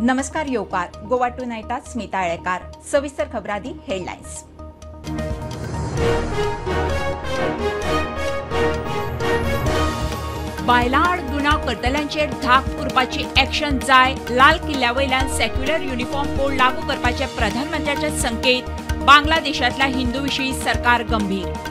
नमस्कार येवकार गोवा टू नायटात स्मिता आळेकार. सविस्तर खबरादी हेडलायन्स. बायलां आड गुन्यांव करतल्यांचेर धाक उरपाची ऍक्शन जाय. लाल किल्ल्या वयल्यान सेक्युलर युनिफॉर्म कोड लागू करपाचे प्रधानमंत्र्याचे संकेत. बांगलादेशांतल्या हिंदू विशीं सरकार गंभीर.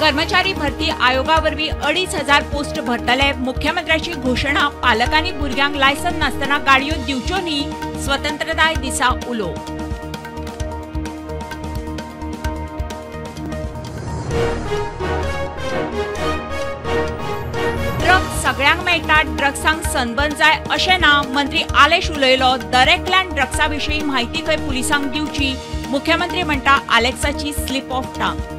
कर्मचारी भरती आयोगावरवीं 2500 पोस्ट भरतले. मुख्यमंत्र्याची घोशणा. पालकांनी भुरग्यांक लायसन नासतना गाडयो दिवच्यो न्ही. स्वतंत्रताय दिसा उलो. ड्रग्स सगळ्यांक मेळटा, ड्रग्सांक सनबर्न जाय अशें ना. मंत्री आलेश उलयलो. दरेकल्यान ड्रग्सा विशीं म्हायती खंय पुलिसांक दिवची. मुख्यमंत्री म्हणटा आलेक्साची स्लिप ऑफ टांग.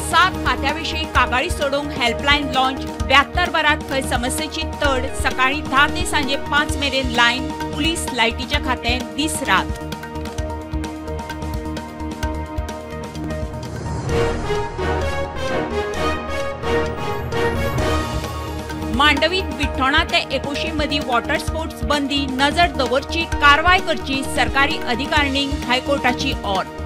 सात खात्याविशीं कागाळी सोडोवंक हेल्पलायन लॉन्च. 72 वरांत खंय समस्येची तड. सकाळीं 10 ते सांजे 5 मेरेन लायन. पुलीस लायटीच्या खातें दीस रात. मांडवीत बिठ्ठोणा ते एकोशी मदीं वॉटर स्पोर्ट्स बंदी. नजर दवरची, कारवाय करची. सरकारी अधिकारणींक हायकोर्टाची ऑर्ड.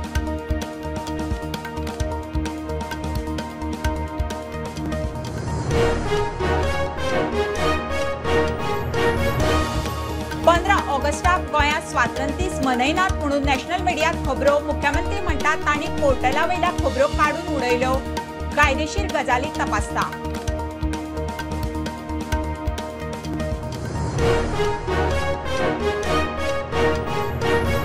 पंदरा ऑगस्टाक गोंयांत स्वातंत्र्य दीस मनयनात म्हणून नॅशनल मिडियात खबरो. मुख्यमंत्री म्हणटात तांणी पोर्टला वयल्या खबरो काडून उडयल्यो. कायदेशीर गजाली तपासता.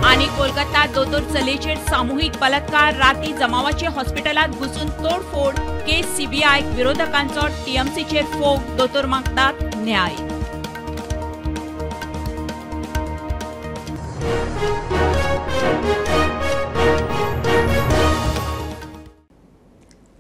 आनी कोलकाता दोतोर चलयेचेर सामुहीक बलात्कार. राती जमावाचे हॉस्पिटलांत घुसून तोडफोड. केस सीबीआय. विरोधकांचो टीएमसीचेर फोग. दोतोर मागतात न्याय.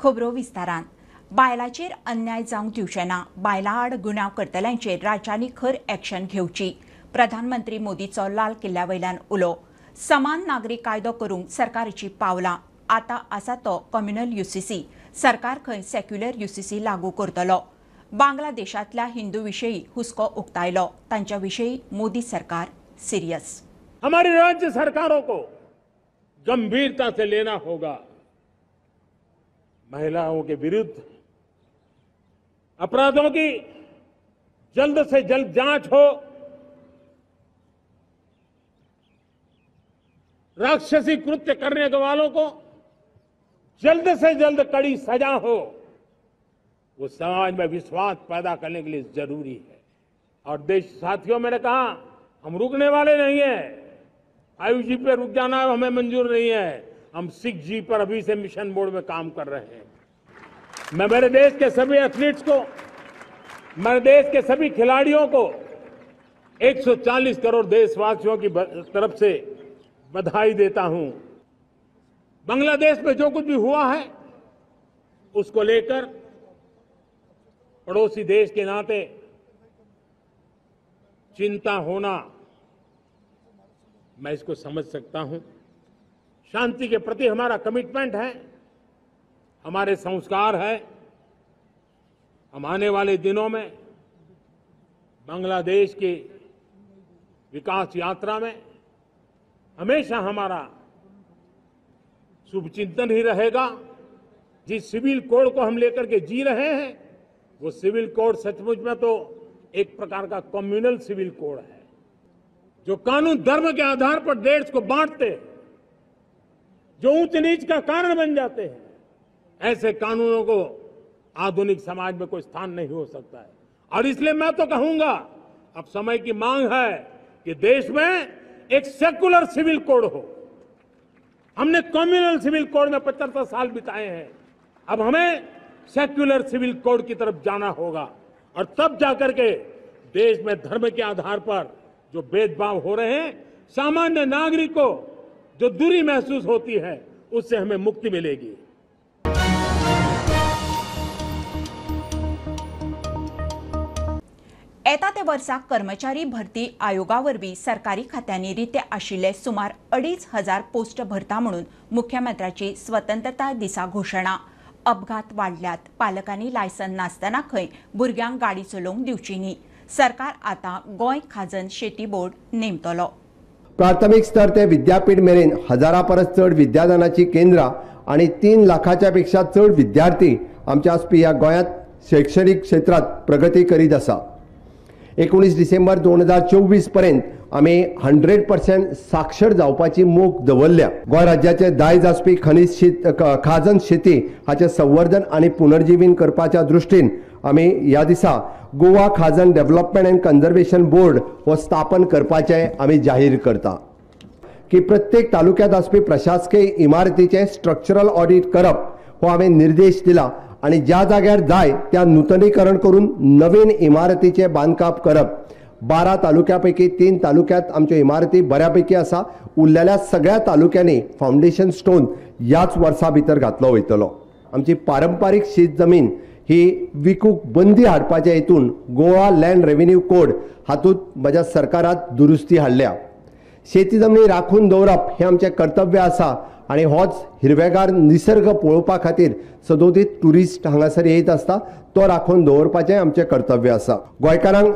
खबरो विस्तारान. बायलांचेर अन्याय जावंक दिवचे ना. बायलां आड गुन्यांव करतल्यांचेर राज्यांनी खर ऍक्शन घेवची. प्रधानमंत्री मोदीचो लाल किल्ल्या वयल्यान उलो. समान नागरी कायदो करूंक सरकाराची पावलां. आतां आसा तो कम्युनल युसीसी. सरकार खंय सेक्युलर युसीसी लागू करतलो. बांगलादेशांतल्या हिंदू विशीं हुस्को उक्तायलो. तांच्या विशीं मोदी सरकार सिरियस. हमारी राज्य सरकारों को गंभीरता से लेना होगा. महिलाओं के विरुद्ध अपराधों की जल्द से जल्द जांच हो. राक्षसी कृत्य करने वालों को जल्द से जल्द कड़ी सजा हो. वो समाज में विश्वास पैदा करने के लिए जरूरी है. और देश साथियों, मैंने कहा हम रुकने वाले नहीं हैं. 5G पे रुक जाना हमें मंजूर नहीं है. हम 6G पर अभी से मिशन मोड में काम कर रहे हैं. मैं मेरे देश के सभी एथलीट्स को, मेरे देश के सभी खिलाड़ियों को 140 करोड़ देशवासियों की तरफ से बधाई देता हूं. बांग्लादेश में जो कुछ भी हुआ है उसको लेकर पड़ोसी देश के नाते चिंता होना मैं इसको समझ सकता हूं. शांति के प्रति हमारा कमिटमेंट है, हमारे संस्कार है. हम आने वाले दिनों में बांग्लादेश की विकास यात्रा में हमेशा हमारा शुभचिंतन ही रहेगा. जिस सिविल कोड को हम लेकर के जी रहे हैं वो सिविल कोड सचमुच में तो एक प्रकार का कम्युनल सिविल कोड है. जो कानून धर्म के आधार पर देश को बांटते हैं, जो ऊंच नीच का कारण बन जाते हैं, ऐसे कानूनों को आधुनिक समाज में कोई स्थान नहीं हो सकता है. और इसलिए मैं तो कहूंगा अब समय की मांग है कि देश में एक सेकुलर सिविल कोड हो. हमने कम्युनल सिविल कोड में 75 साल बिताए हैं. अब हमें सेक्युलर सिविल कोड की तरफ जाना होगा और तब जाकर के देश में धर्म के आधार पर जो भेदभाव हो रहे हैं, सामान्य नागरिक को जो दूरी महसूस होती है, उससे हमें मुक्ति मिलेगी. येता ते वर्सा कर्मचारी भरती आयोगा वरवीं सरकारी खात्यांनी रिते आशिल्ले सुमार 2500 पोस्ट भरता म्हणून मुख्यमंत्र्याची स्वतंत्रताय दिसा घोशणा. अपघात वाडल्यात, पालकांनी लायसन नासतना खंय भुरग्यांक गाडी चलोवंक दिवची न्ही. सरकार आतां गोंय खाजन शेती बोर्ड नेमतलो. प्राथमिक स्तर ते विद्यापीठ मेरेन हजारा परस चड विद्यादानाची केंद्रां आनी 3 लाखाच्या पेक्षा चड विद्यार्थी आमच्या आसपी ह्या गोंयांत शैक्षणिक क्षेत्रांत प्रगती करीत आसा. 19 डिसेंबर 2024 पर्यंत आमी 100% साक्षर जावपाची मोख दवरल्या. गोंय राज्याचे दायज आसपी खनीज खाजन शेती हाचें संवर्धन आनी पुनर्जीवन करपाच्या दृश्टीन आमी ह्या दिसा गोवा खाजन डेव्हलपमेंट अँड कन्जर्वेशन बोर्ड हो स्थापन करपाचें आमी जाहीर करता. की प्रत्येक तालुक्यांत आसपी प्रशासकीय इमारतीचें स्ट्रक्चरल ऑडिट करप हो हांवें निर्देश दिला आनी ज्या जाग्यार जाय त्या नुतनीकरण करून नवीन इमारतीचें बांदकाम करप. 12 तालुक्या पैकी 3 तालुक्यांत आमच्यो इमारती बऱ्यापैकी आसा. उरलेल्या सगळ्या तालुक्यांनी फावंडेशन स्टोन ह्याच वर्सा भितर घातलो वयतलो. आमची पारंपारीक शेत जमीन ही विकूंक बंदी हाडपाच्या हेतून गोवा लँड रेव्हेन्यू कोड हातूंत म्हज्या सरकारात दुरुस्ती हाडल्या. शेती जमनी राखून दवरप हें आमचें कर्तव्य आसा आनी होच हिरवेगार निसर्ग पळोवपा खातीर सदोदीत ट्युरिस्ट हांगासर येयत आसता, तो राखून दवरपाचें आमचें कर्तव्य आसा. गोंयकारांक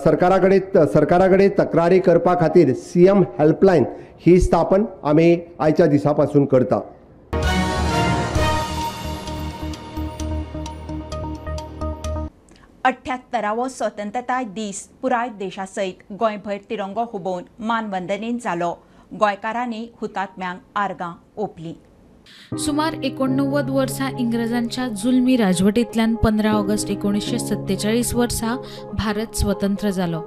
सरकारा कडेन तक्रारी करपा खातीर CM helpline ही स्थापन आमी आयच्या दिसा पासून करता. अठ्ठ्यात्तरावो स्वतंत्रताय दीस पुराय देशा सयत गोंयभर तिरंगो हुबोवन मानवंदनेन जालो. गोंयकारांनी हुतात्म्यांक आर्गां ओंपली. सुमार 89 वर्सां इंग्रजांच्या जुलमी राजवटींतल्यान 15 ऑगस्ट 1947 वर्सा भारत स्वतंत्र जालो.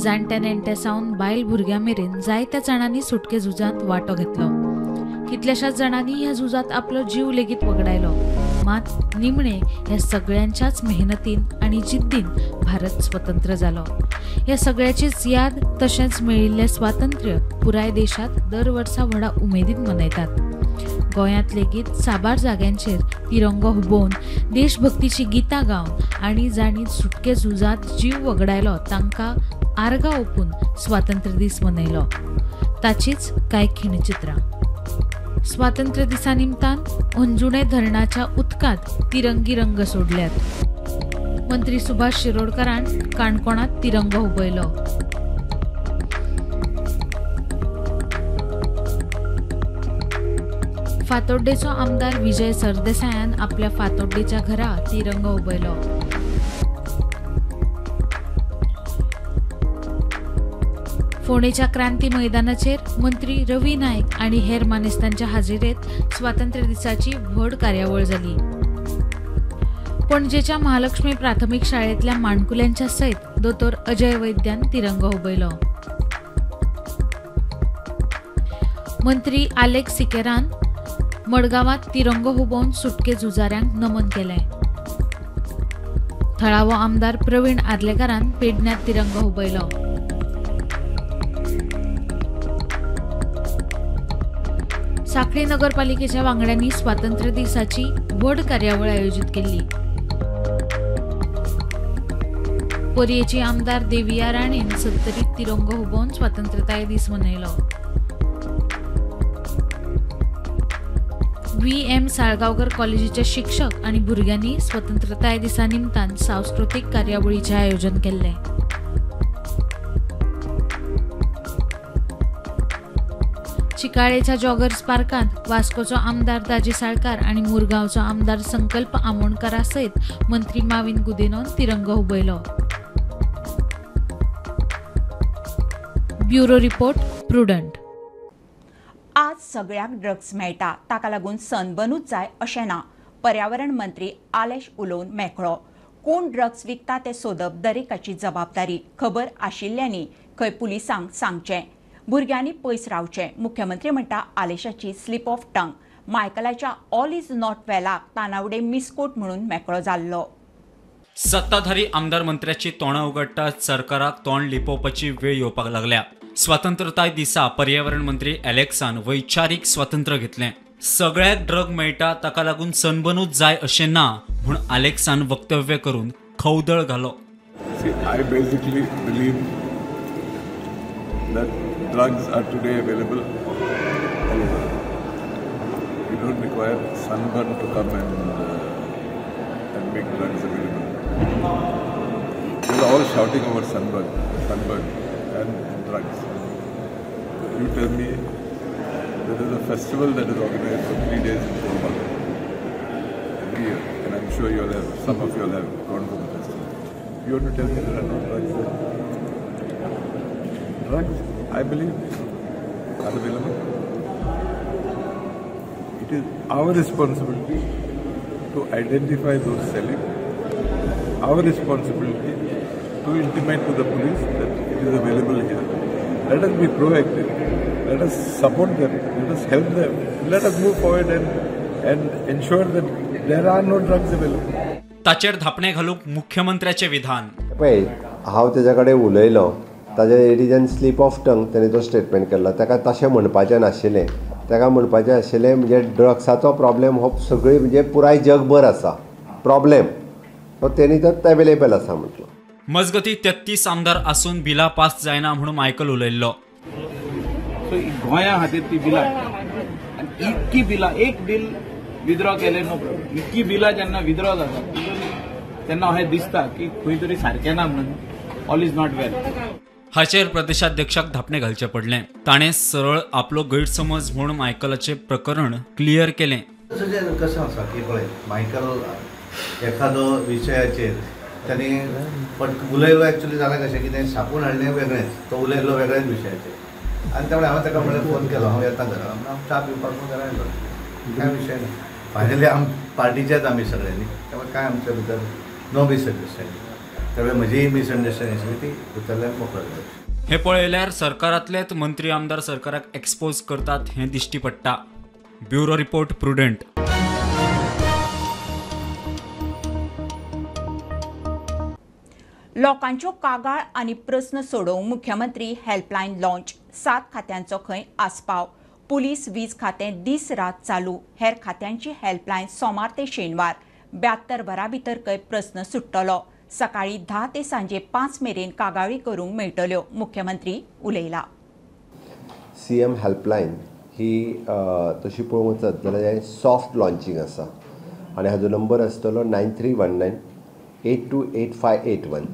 जाणट्या नेणट्या सावन बायल भुरग्यां मेरेन जायत्या जाणांनी सुटके झुजांत वांटो घेतलो. कितल्याशाच जाणांनी ह्या झुजांत आपलो जीव लेगीत वगडायलो. मात निमणे ह्या सगळ्यांच्याच मेहनतीन आनी जिद्दीन भारत स्वतंत्र जालो. ह्या सगळ्याचीच याद तशेंच मेळिल्लें स्वातंत्र्य पुराय देशांत दर वर्सा व्हडा उमेदीन मनयतात. गोंयांत लेगीत साबार जाग्यांचेर तिरंगो हुबोवन देशभक्तीची गितां गावन आनी जांणी सुटके झुजांत जीव वगडायलो तांकां आर्गां ओंपून स्वातंत्र्य दीस मनयलो. ताचीच कांय खिणचित्रां. स्वातंत्र्य दिसा निमतान अंजुणे धरणाच्या उदकांत तिरंगी रंग सोडल्यात. मंत्री सुभाष शिरोडकरान काणकोणांत तिरंगो हुबयलो. फातोड्डेचो आमदार विजय सरदेसायान आपल्या फातोड्डेच्या घरा तिरंगो हुबयलो. फोंडेच्या क्रांती मैदानाचेर मंत्री रवी नायक आनी हेर मानेस्तांच्या हाजेरेंत स्वातंत्र्य दिसाची व्हड कार्यावळ जाली. पणजेच्या महालक्ष्मी प्राथमिक शाळेंतल्या माणकुल्यांच्या सयत दोतोर अजय वैद्यान तिरंगो हुबयलो. मंत्री आलेक्स सिकेरान मडगांवांत तिरंगो हुबोवन सुटके झुजाऱ्यांक नमन केलें. थळावो आमदार प्रवीण आर्लेकारान पेडण्यांत तिरंगो हुबयलो. सांखळी नगरपालिकेच्या वांगड्यांनी स्वातंत्र्य दिसाची व्हड कार्यावळ आयोजीत केल्ली. पर्येची आमदार देविया राणेन सत्तरीत तिरंगो हुबोवन स्वतंत्रताय दीस मनयलो. VM Salgaonkar कॉलेजीचे शिक्षक आनी भुरग्यांनी स्वतंत्रताय दिसा निमतान सांस्कृतीक कार्यावळीचें आयोजन केल्लें. चिकाळेच्या जॉगर्स पार्कांत वास्कोचो आमदार दाजी साळकार आनी मुरगांवचो आमदार संकल्प आमोणकारा सयत मंत्री माविन गुदिनोन तिरंगो हुबयलो. Bureau report, Prudent. आज सगळ्याक ड्रग्स मेळटा, ताका लागून सनबनूच जाय अशें ना. पर्यावरण मंत्री आलेश उलोवन मेकळो. कोण ड्रग्स विकता तें सोदप दरेकाची जबाबदारी. खबर आशिल्ल्यांनी खंय पुलिसांक सांगचें, भुरग्यांनी पयस रावचें. मुख्यमंत्री म्हणटा आलेशाची स्लिप ऑफ टंग मायकलाच्या ऑल is not वेलाक तानावडे मिसकोट म्हणून मेकळो जाल्लो. सत्ताधारी आमदार मंत्र्याची तोंडां उगडटात सरकाराक तोंड लिपोवपाची वेळ येवपाक लागल्या. स्वतंत्रताय दिसा पर्यावरण मंत्री एलेक्सान वैचारीक स्वातंत्र्य घेतलें. सगळ्याक ड्रग मेळटा ताका लागून सनबनूच जाय अशें ना म्हूण आलेक्सान वक्तव्य करून खवदळ घालो. See, I basically believe that drugs are today available all over. You don't require sunburn to come and make drugs available. We're all shouting over sunburn and drugs. You tell me there is a festival that is organized for 3 days in Goa every year, and I'm sure you all have, some of you all have gone to the festival. You want to tell me there are no drugs there? Drugs, I believe, are available. It is our responsibility to identify those selling, our responsibility to intimate to the police that it is available here. Let us be proactive, let us support them, let us help them, let us move forward and ensure that there are no drugs available. ताचेर धापणे घालूंक मुख्यमंत्र्याचे विधान. पळय, हांव तेज्या कडेन उलयलो, ताजे it is an slip of tongue तेणें तो स्टेटमेंट केल्लो. ताका तशें म्हणपाचें नाशिल्लें. ताका म्हणपाचें आशिल्लें म्हणजे ड्रग्साचो प्रॉब्लेम हो सगळी म्हणजे पुराय जगभर आसा प्रॉब्लेम, तो तेणी तर अवेलेबल आसा म्हटलो. मजगती 33 आमदार आसून बिलां पास जायना म्हणून मायकल उलयल्लो. सो गोंया खातीर ती बिलां आनी इतकी बिलां, एक बील विथड्रॉ केलें नो प्रॉब्लेम, इतकी बिलां जेन्ना विथड्रॉ जाता तेन्ना अशें दिसता की खंय तरी सारकें ना म्हणून, ऑल is not वेल. हाचेर प्रदेशाध्यक्षाक धापणे घालचें पडलें. ताणें सरळ आपलो गैरसमज म्हूण मायकलाचें प्रकरण क्लियर केलें. कशें आसा की पळय, मायकल एखादो विशयाचेर ताणें पण उलयलो, एक्चुअली जालें कशें की तें छापून हाडलें वेगळेंच, तो उलयलो वेगळ्याच विशयाचेर आनी त्यामुळे हांवें ताका म्हणलें फोन केलो, हांव येता घरा, हांव च्या पिवपाक म्हूण घरा येयलो, कांय विशय ना. फायनली आम पार्टीचेच आमी सगळे न्ही, त्यामुळे कांय आमच्या भितर नो मिसअंडरस्टँडींग, त्यामुळे म्हजीय मिसअंडरस्टँडींग आशिल्ली ती भितरल्यान मोकळो जाली. हे पळयल्यार सरकारांतलेच मंत्री आमदार सरकाराक एक्सपोज करतात हें दिश्टी पडटा. Bureau report, Prudent. लोकांच्यो कागाळ आनी प्रस्न सोडोवंक मुख्यमंत्री हेल्पलायन लॉन्च. 7 खात्यांचो खंय आस्पाव. पुलीस, वीज खातें दीस रात चालू. हेर खात्यांची हेल्पलायन सोमार ते शेनवार 72 वरां भितर खंय प्रस्न सुट्टलो. सकाळी 10 ते सांजे 5 मेरेन कागाळी करूंक मेळटल्यो, मुख्यमंत्री उलयला. सीएम हेल्पलायन ही तशी पळोवंक वचत जाल्यार सॉफ्ट लॉन्चींग आसा आनी हाजो नंबर आसतलो 9319 828581.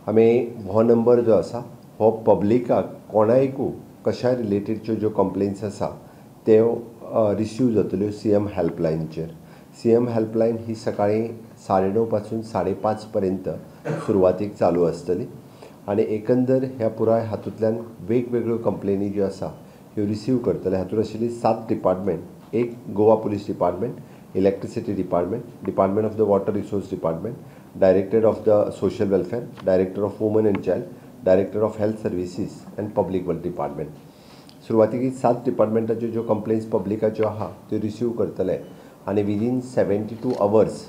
आमी हो नंबर जो आसा हो पब्लिकाक कोणायकू कशा रिलेटेडच्यो ज्यो कंप्लेन्स आसा त्यो रिसीव जातल्यो सीएम हेल्पलायनचेर. सीएम हेल्पलायन ही सकाळी 9:30 पासून 5:30 पर्यंत सुरवातीक चालू आसतली आनी एकंदर ह्या पुराय हातूंतल्यान वेगवेगळ्यो कंप्लेनी ज्यो आसा ह्यो रिसीव करतले. हातूंत आशिल्ली 7 डिपार्टमेंट, एक Goa police department, electricity department, department of the water resource department, director of the social welfare, director of woman and child, director of health services and public work department. सुरवातीक 7 डिपार्टमेंटाच्यो ज्यो complains पब्लिकाच्यो आहा त्यो receive करतले आनी within 72 hours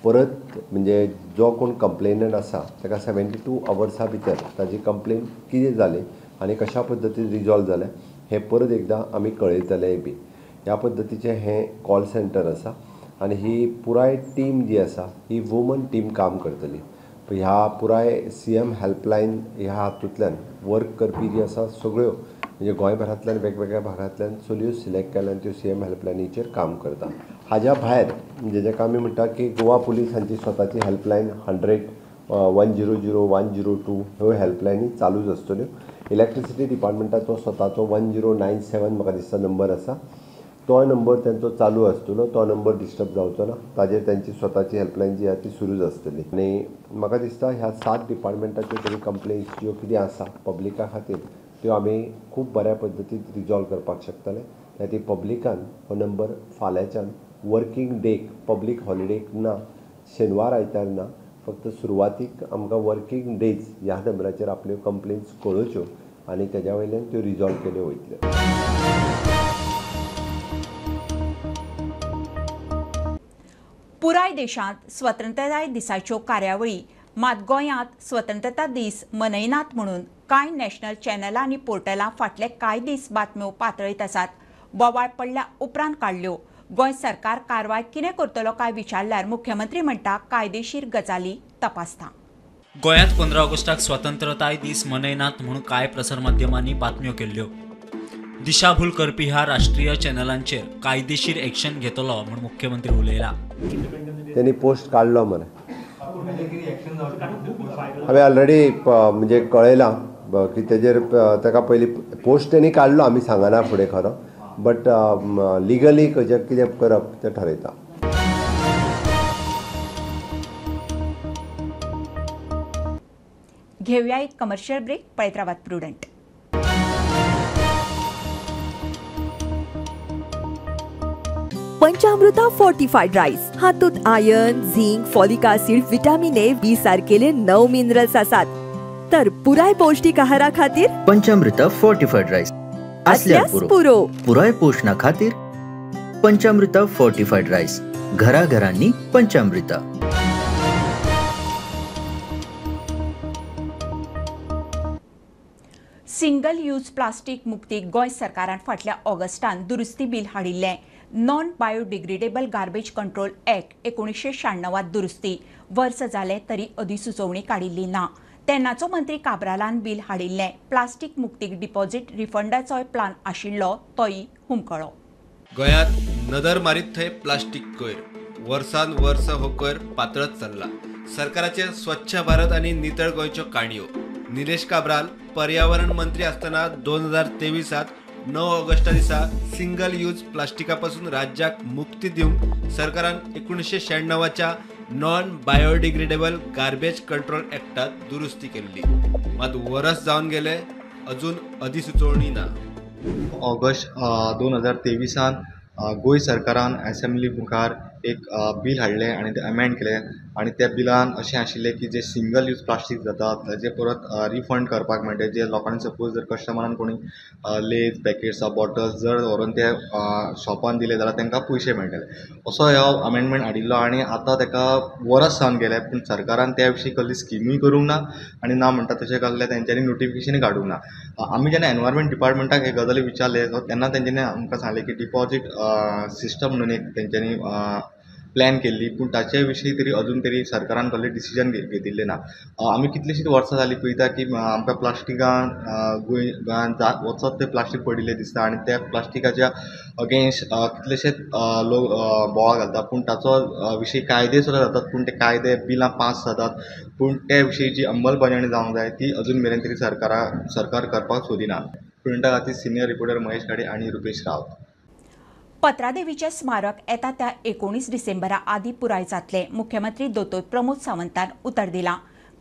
परत म्हणजे जो कोण कंप्लेनंट आसा ताका 72 अवर्सा भितर ताजी कंप्लेन कितें जाली आनी कशा पद्दतीन रिजॉल्व जालें हें परत एकदां आमी कळयतले बी. ह्या पद्दतीचें हें कॉल सेंटर आसा आनी ही पुराय टीम जी आसा ही वुमन टीम काम करतली. ह्या पुराय सीएम हेल्पलायन ह्या हातूंतल्यान वर्क करपी जी आसा सगळ्यो म्हणजे गोंयभरांतल्यान वेगवेगळ्या भागांतल्यान चलयो सिलेक्ट केल्यान त्यो सीएम हेल्पलायनीचेर काम करता. हाज्या भायर म्हणजे जेका आमी म्हणटा की गोवा पुलीस हांची स्वताची हेल्पलायन 100 100 102 ह्यो हेल्पलायनी चालूच आसतल्यो. इलेक्ट्रिसिटी डिपार्टमेंटाचो स्वताचो 1097 म्हाका दिसता नंबर आसा, तो नंबर तांचो चालू आसतलो, तो नंबर डिस्टर्ब जावचो ना, ताजेर तांची स्वताची हेल्पलायन जी आसा ती सुरूच आसतली. आनी म्हाका दिसता ह्या 7 डिपार्टमेंटाच्यो तरी कंप्लेन्स ज्यो कितें आसा पब्लिका खातीर त्यो आमी खूब बऱ्या पद्दतीन रिजॉल्व करपाक शकतले. त्या खातीर पब्लिकान हो नंबर फाल्यांच्यान वर्कींग डेक, पब्लीक हॉलिडेक ना, शेनवार आयतार ना, फक्त सुरवातीक आमकां वर्कींग डेज ह्या नंबराचेर आपल्यो कंप्लेन्स कळोवच्यो आनी तेज्या वयल्यान त्यो रिजॉल्व केल्यो वयतल्यो. पुराय देशांत स्वतंत्रताय दिसाच्यो कार्यावळी, मात गोंयांत स्वतंत्रता दीस मनयनात म्हणून कांय नॅशनल चॅनलां आनी पोर्टलां फाटले कांय दीस बातम्यो पातळीत आसात. बोवाळ पडल्या उपरांत काडल्यो. गोंय सरकार कारवाय कितें करतलो काय विचारल्यार मुख्यमंत्री म्हणटा कायदेशीर गजाली तपासता. गोंयांत 15 ऑगस्टाक स्वतंत्रताय दीस मनयनात म्हूण कांय प्रसारमाध्यमांनी बातम्यो केल्ल्यो. दिशाभूल करपी ह्या राष्ट्रीय चॅनलांचेर कायदेशीर एक्शन घेतलो म्हूण मुख्यमंत्री उलयला. त्यांनी पोस्ट काडलो मरे, हांवें ऑलरेडी म्हणजे कळयलां की तेजेर ताका पयलीं पोस्ट तेणी काडलो, आमी सांगना फुडें खरो, बट लिगली खंयचें कितें करप तें ठरयता. घेऊया एक कमर्शियल ब्रेक. पळयत रावात प्रुडंट. पंचामृता फोर्टिफाईड राईस हातूंत iron, zinc, folic acid, vitamin A, B सारकेले 9 मिनरल्स आसात. तर पुराय पौष्टिक आहारा खातीर पंचामृता फोर्टिफाईड राईस असल्यास पुरो. पुराय पोषणा खातीर पंचामृता फोर्टिफाईड राईस, घराघरांनी पंचामृता. सिंगल यूज प्लास्टीक मुक्तीक गोंय सरकारान फाटल्या ऑगस्टान दुरुस्ती बिल हाडिल्लें. Non biodegradable garbage control act 1996 दुरुस्ती वर्स जालें तरी अधिसुचोवणी काडिल्ली ना. तेन्नाचो मंत्री काब्रालान बिल हाडिल्लें. प्लास्टीक मुक्तीक डिपॉझिट रिफंडाचोय प्लान आशिल्लो, तोय हुमकळो. गोंयांत नदर मारीत थंय प्लास्टीक कोयर, वर्सान वर्स हो कोयर पातळत चल्ला. सरकाराचे स्वच्छ भारत आनी नितळ गोंयच्यो काणयो. निलेश काब्राल पर्यावरण मंत्री आसतना 2023 9 ऑगस्टा दिसा सिंगल यूज प्लास्टिका पासून राज्याक मुक्ती दिवंक सरकारान 1996 नॉन बायोडिग्रेडेबल गार्बेज कंट्रोल ॲक्टात दुरुस्ती केल्ली. मात वरस जावन गेले अजून अधिसुचोवणी ना. ऑगस्ट 2023 गोंय सरकारान एसेंब्ली मुखार एक बील हाडलें आनी तें अमेंड केलें आनी त्या बिलान अशें आशिल्लें की जे सिंगल यूज प्लास्टीक जाता ताजे परत रिफंड करपाक मेळटा. जे लोकांनी सपोज जर कस्टमरान कोणी लेज पॅकेट्स बॉटल्स जर व्हरून ते शॉपान दिले जाल्यार तांकां पयशे मेळटले असो हो अमेंडमेंट हाडिल्लो. आनी आतां ताका वरस जावन गेलें पूण सरकारान त्या विशीं कसली स्किमूय करूंक ना आनी ना म्हणटा तशें कसलें तेंच्यांनी नोटिफिकेशन काडूंक ना. आमी जेन्ना एनवायरमेंट डिपार्टमेंटाक हे गजाली विचारले तेन्ना तेंच्यांनी आमकां सांगलें की डिपॉझीट सिस्टम म्हणून एक तेंच्यांनी प्लॅन केल्ली पूण ताचे विशीं तरी अजून तरी सरकारान कसलें डिसिजन घेतिल्लें ना. आमी कितलींशींच वर्सां जालीं पळयता की आमकां प्लास्टिकान गोंयांत वचत तें प्लास्टीक पडिल्लें दिसता आनी त्या प्लास्टिकाच्या अगेन्स्ट कितलेशेच लोक बोवाळ घालता पूण ताचो विशीं कायदे सुद्दां जातात पूण ते कायदे बिलां पास जातात पूण त्या विशीं जी अंमलबजावणी जावंक जाय ती अजून मेरेन तरी सरकार करपाक सोदिना. प्रिंटा खातीर सिनियर रिपोर्टर महेश गाडे आनी रुपेश रावत. पत्रादेवीचें स्मारक येता त्या 19 डिसेंबरा आदी पुराय जातलें, मुख्यमंत्री दोतोर प्रमोद सावंतान उतर दिलां.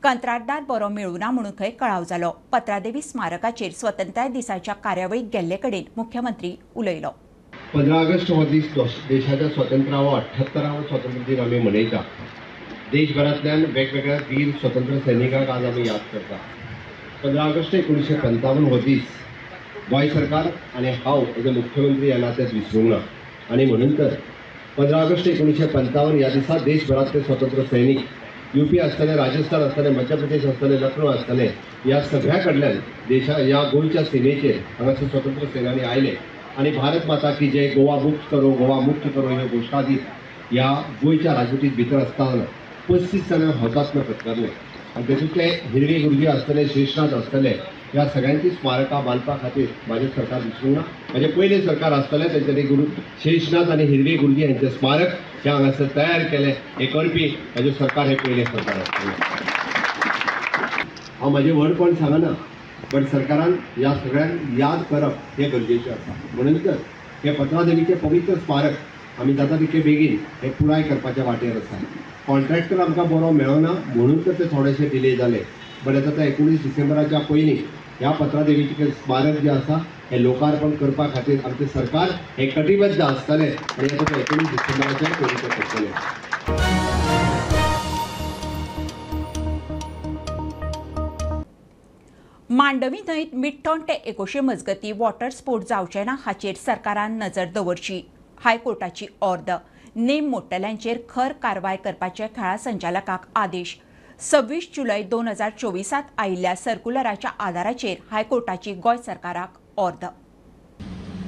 कंत्राटदार बरो मेळुना म्हणून खंय कळाव जालो. पत्रादेवी स्मारकाचेर स्वतंत्रताय दिसाच्या कार्यावळीक गेल्ले कडेन मुख्यमंत्री उलयलो. 15 ऑगस्ट हो दीस देशाच्या स्वातंत्र्यावो 78वो स्वातंत्र्य दिन आमी मनयता. देशभरांतल्यान वेगवेगळ्या वीर स्वतंत्र सैनिकांक आज आमी याद करता. 15 ऑगस्ट 1955 हो दीस गोंय सरकार आनी हांव एज अ मुख्यमंत्री ह्या नात्यात विसरूंक ना आनी म्हणून तर 15 ऑगस्ट 1955 ह्या दिसा देशभरांतले स्वतंत्र सैनिक यूपी आसतले, राजस्थान आसतले, मध्य प्रदेश आसतले, लखनौ आसतले, ह्या सगळ्या कडल्यान देशा ह्या गोंयच्या सिमेचेर हांगासर स्वतंत्र सेनानी आयले आनी भारत माता की जय, गोवा मुक्त करो, गोवा मुक्त करो ह्यो घोशणा दीत ह्या गोंयच्या राजवटीत भितर आसतना 35 जाणां हुतात्मे पत्करले आनी तातूंतले हिरवे गुरुजी आसतले, शेषनाथ आसतले, ह्या सगळ्यांची स्मारकां बांदपा खातीर म्हाजें सरकार विसरूंक ना. म्हाजें पयलें सरकार आसतलें तेंच्यांनी गुरू शेषनाथ आनी हिरवे गुरुजी हांचें स्मारक हें हांगासर तयार केलें. हें करपी म्हाजें सरकार हें पयलें सरकार आसतलें. हांव म्हाजें व्हडपण सांगना बट सरकारान ह्या सगळ्यांक याद करप हें गरजेचें आसा. म्हणून तर हें पत्रादेवीचें पवित्र स्मारक आमी जाता तितके बेगीन हें पुराय करपाच्या वाटेर आसा. कॉन्ट्रॅक्टर आमकां बरो मेळना म्हणून तर ते थोडेशे डिले जाले बट आतां 19 डिसेंबराच्या पयलीं ह्या पत्रादेवीचें स्मारक जें आसा हें लोकार्पण करपा खातीर आमचें सरकार हें कटिबद्ध आसतलें आनी आतां 19 डिसेंबराच्या पयलीं तें करतलें. मांडवी न्हंयत मिठ्ठण ते एकोशे मजगती वॉटर स्पोर्ट जावचे ना हाचेर सरकारान नजर दवरची. हायकोर्टाची ऑर्द. नेम मोडटल्यांचेर खर कारवाय करपाचे खेळां संचालकाक आदेश. 26 जुलय 2024 आयिल्ल्या सर्क्युलराच्या आदाराचेर हायकोर्टाची गोंय सरकाराक ऑर्द.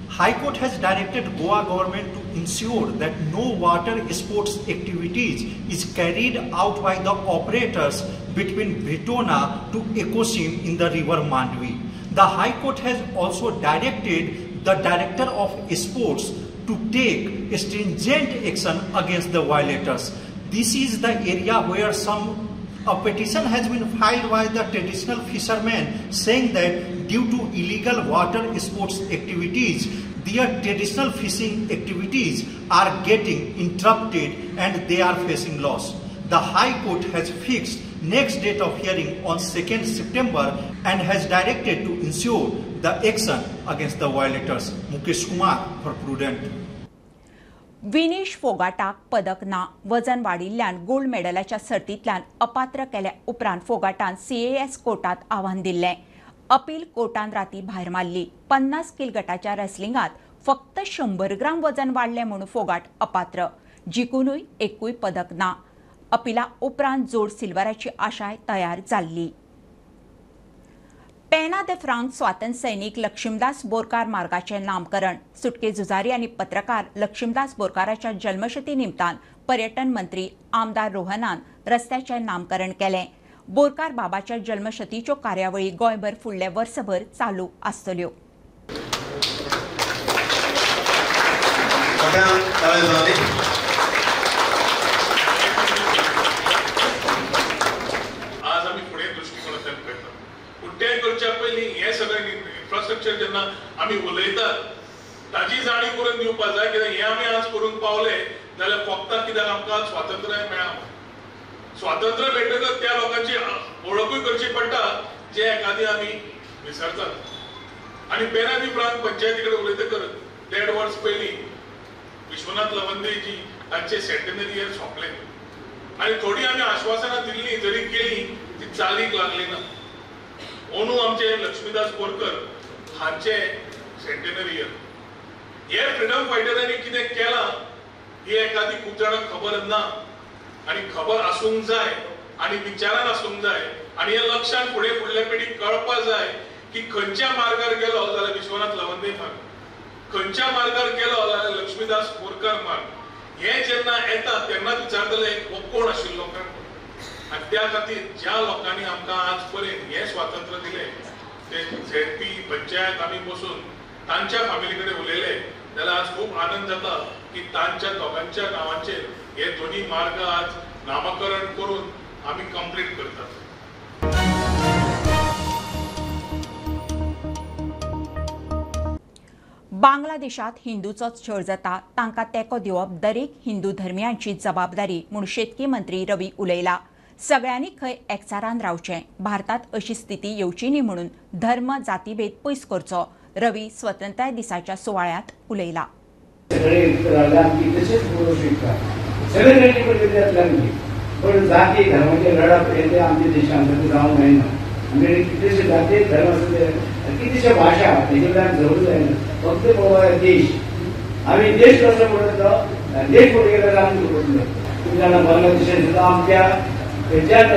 High Court has directed Goa government to ensure that no water sports activities is carried out by the operators between Britona to Ecosim in the river Mandvi. The High Court has also directed the Director of Sports to take stringent action against the violators. This is the area where a petition has been filed by the traditional fishermen saying that due to illegal water sports activities, their traditional fishing activities are getting interrupted and they are facing loss. The High Court has fixed next date of hearing on 2nd September and has directed to ensure the action against the violators. Mukesh Kumar for Prudent. Vinesh फोगाटाक पदक ना. वजन वाडिल्ल्यान gold मेडलाच्या सर्तींतल्यान अपात्र केल्या उपरांत फोगाटान CAS कोर्टात आव्हान दिल्लें. अपील कोर्टान राती भायर मारली. 50 किल गटाच्या रेसलिंगांत फक्त 100 ग्राम वजन वाडलें म्हूण फोगाट अपात्र. जिखूनय एकूय पदक ना. अपिला उपरांत जोड सिल्वराची आशाय तयार जाल्ली. पेना दे फ्रांक स्वातंत्र्य सैनिक लक्ष्मीदास बोरकार मार्गाचें नामकरण. सुटके झुजारी आनी पत्रकार लक्ष्मीदास बोरकाराच्या जल्मशती निमतान पर्यटन मंत्री आमदार रोहनान रस्त्याचें नामकरण केलें. बोरकार बाबाच्या जल्मशतीच्यो कार्यावळी गोंयभर फुडले वर्सभर चालू आसतल्यो. आज आमी फुडें दृश्टिकोनांतल्यान पळयतात, पूण तें करच्या पयलीं हें सगळें इन्फ्रास्ट्रक्चर जेन्ना आमी उलयतात ताची जाणीव करून दिवपाक जाय. कित्याक हें आमी आज करूंक पावले जाल्यार फक्त कित्याक आमकां स्वातंत्र्य मेळ्ळां. स्वातंत्र्य मेळटकच त्या लोकांची वळखूय करची पडटा जे एखादी आमी विसरतात. आनी पेना दी फ्रांक पंचायती कडेन उलयतकच 1.5 वर्स पयलीं विश्वनाथ लवंदेजी तांचे सेंटेनरी इयर सोंपलें आनी थोडी आमी आश्वासनां दिल्लीं जरी केली ती चालीक लागली ना. अंदू आमचे लक्ष्मीदास बोरकर हांचे सेंटेनरी इयर. हे फ्रिडम फायटरांनी कितें केलां ही एखादी खूब जाणांक खबर ना आनी खबर आसूंक जाय आनी विचारान आसूंक जाय आनी हे लक्षान फुडें फुडल्या पिढीक कळपा जाय की खंयच्या मार्गार गेलो जाल्यार विश्वनाथ लवंदे मार्ग, खंयच्या मार्गार गेलो जाल्यार लक्ष्मीदास बोरकर मार्ग. हे जेन्ना येता तेन्नाच विचारतले हो कोण आशिल्लो काय म्हणून. आनी त्या खातीर ज्या लोकांनी आमकां आज पर्यंत हें स्वातंत्र्य दिलें ते झेडपी पंचायत आमी बसून तांच्या फॅमिली कडेन उलयले जाल्यार आज खूब आनंद जाता की तांच्या दोगांच्या नांवांचेर हे दोन्ही मार्ग आज नामकरण करून आमी कंप्लीट करतात. बांगलादेशात हिंदूचोच छळ जाता, तांकां तेंको दिवप दरेक हिंदू धर्मियांची जबाबदारी म्हूण शेतकी मंत्री रवी उलयला. सगळ्यांनी खंय एकचारान रावचें, भारतात अशी स्थिती येवची न्ही म्हणून धर्म जातीभेद पयस करचो, रवी स्वतंत्रताय दिसाच्या सुवाळ्यांत उलयला. पण जाती धर्माचे लढप हे ते आमच्या देशांत जावंक मेळना. आमचे कितलेशे जाती धर्म आसा, कितलेशे भाशा तेजे जरूर जायना. फक्त पळोवपाक देश, आमी देश कसो पडटलो, देश फुडें गेल्यार आमी पडटले. तुमी जाणा बांगलादेशान सुद्दां आमच्या खंयच्याच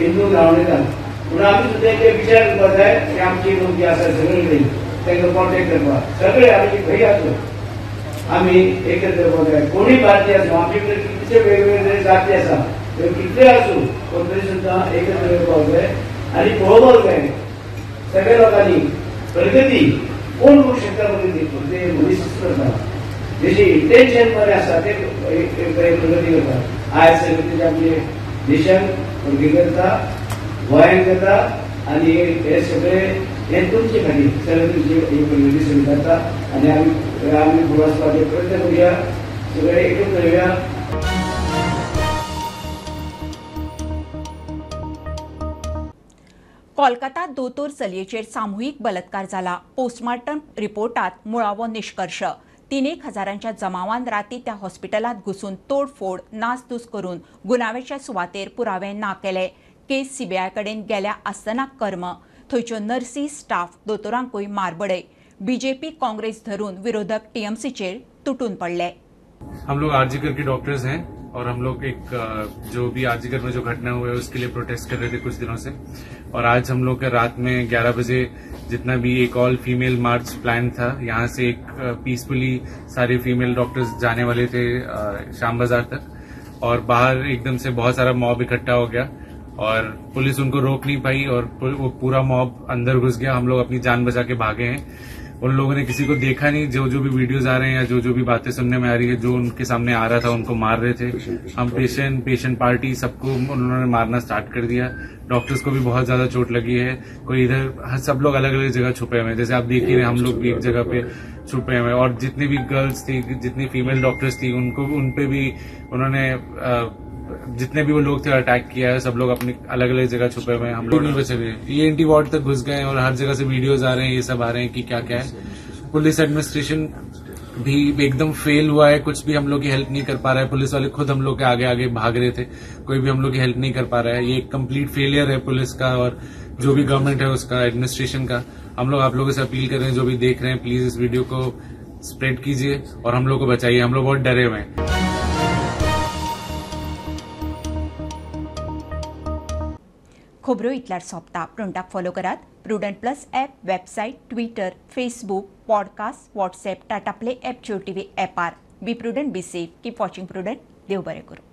हिंदू रावन येतात, पूण आमी सुद्दां ते विचार करपाक जाय की आमची लोक जे आसा सगळे कडेन तांकां कॉन्टेक्ट करपाक, सगळे आमी खंय आसलो आमी एकत्र करपाक जाय. कोणूय भारतीय आसूं, आमचे कडेन कितलेशे वेगवेगळे जाती आसा, कितले आसूं पण तरी सुद्दां एकत्र करपाक जाय आनी पळोवपाक जाय सगळ्या लोकांनी प्रगती कोण करूंक शकता. प्रगती फक्त मनीस करता, जेचे इंटेन्शन बरें आसा ते बरें प्रगती करता. आयज सगळे आमचे देशान प्रगती करता, गोंयान करता आनी हे सगळे हे तुमचे खातीर सगळे तुमची ही प्रगती सगळी जाता आनी आमी आमी फुडें वचपाचे प्रयत्न करुया, सगळे एकत्र येवया. कोलकाता दोतोर चलयेचेर सामुहीक बलात्कार जाला. पोस्टमार्टम रिपोर्टात मुळावो निष्कर्ष. 3-1 हजारांच्या जमावान राती त्या हॉस्पिटलांत घुसून तोडफोड नासधूस करून गुन्यांवाच्या सुवातेर पुरावे ना केले. केस सीबीआय कडेन गेल्या आसतना कर्म. थंयच्यो नर्सी स्टाफ दोतोरांकूय मारबडय. बीजेपी काँग्रेस धरून विरोधक टीएमसीचेर तुटून पडले. हम लोग आरजीकर के डॉक्टर्स हैं और हम लोग एक जो भी आरजीकर में जो घटना हुई है उसके लिए प्रोटेस्ट कर रहे थे कुछ दिनों से, और आज हम लोग रात में 11 बजे जितना भी एक ऑल फीमेल मार्च प्लान था, यहाँ से एक पीसफुली सारे फीमेल डॉक्टर्स जाने वाले थे श्याम बाजार तक, और बाहर एकदम से बहुत सारा मॉब इकट्ठा हो गया और पुलिस उनको रोक नहीं पाई और वो पूरा मॉब अंदर घुस गया। हम लोग अपनी जान बचा के भागे हैं। उन लोगों ने किसी को देखा नहीं, जो जो भी वीडियोस आ रहे हैं या जो जो भी बातें सुनने में आ रही है, जो उनके सामने आ रहा था उनको मार रहे थे। हम पेशेंट पार्टी सबको उन्होंने मारना स्टार्ट कर दिया। डॉक्टर्स को भी बहुत ज्यादा चोट लगी है। कोई इधर, सब लोग अलग अलग जगह छुपे हुए हैं, जैसे आप देख ही रहे हैं, हम लोग भी एक जगह पे छुपे हुए हैं। और जितनी भी गर्ल्स थी, जितनी फीमेल डॉक्टर्स थी, उनको उनपे भी उन्होंने जितने भी वो लोग थे अटैक किया है। सब लोग अपनी अलग अलग जगह छुपे हुए हैं, हम लोग नहीं बचे हुए। ENT ward तक घुस गए और हर जगह से वीडियोस आ रहे हैं, ये सब आ रहे हैं कि क्या क्या है। पुलिस एडमिनिस्ट्रेशन भी एकदम फेल हुआ है, कुछ भी हम लोग की हेल्प नहीं कर पा रहा है। पुलिस वाले खुद हम लोग के आगे आगे भाग रहे थे, कोई भी हम लोग की हेल्प नहीं कर पा रहा है। ये एक कंप्लीट फेलियर है पुलिस का और जो भी गवर्नमेंट है उसका, एडमिनिस्ट्रेशन का। हम लोग आप लोगों से अपील कर रहे हैं, जो भी देख रहे हैं प्लीज इस वीडियो को स्प्रेड कीजिए और हम लोग को बचाइए। हम लोग बहुत डरे हुए हैं। खबरो इतल्यार सोंपता। प्रुडंटाक फॉलो करात Prudent plus app, website, Twitter, Facebook, podcast, WhatsApp, Tata Play app, Jio TV ॲपार. Be prudent, be safe, keep watching Prudent. देव बरें करूं.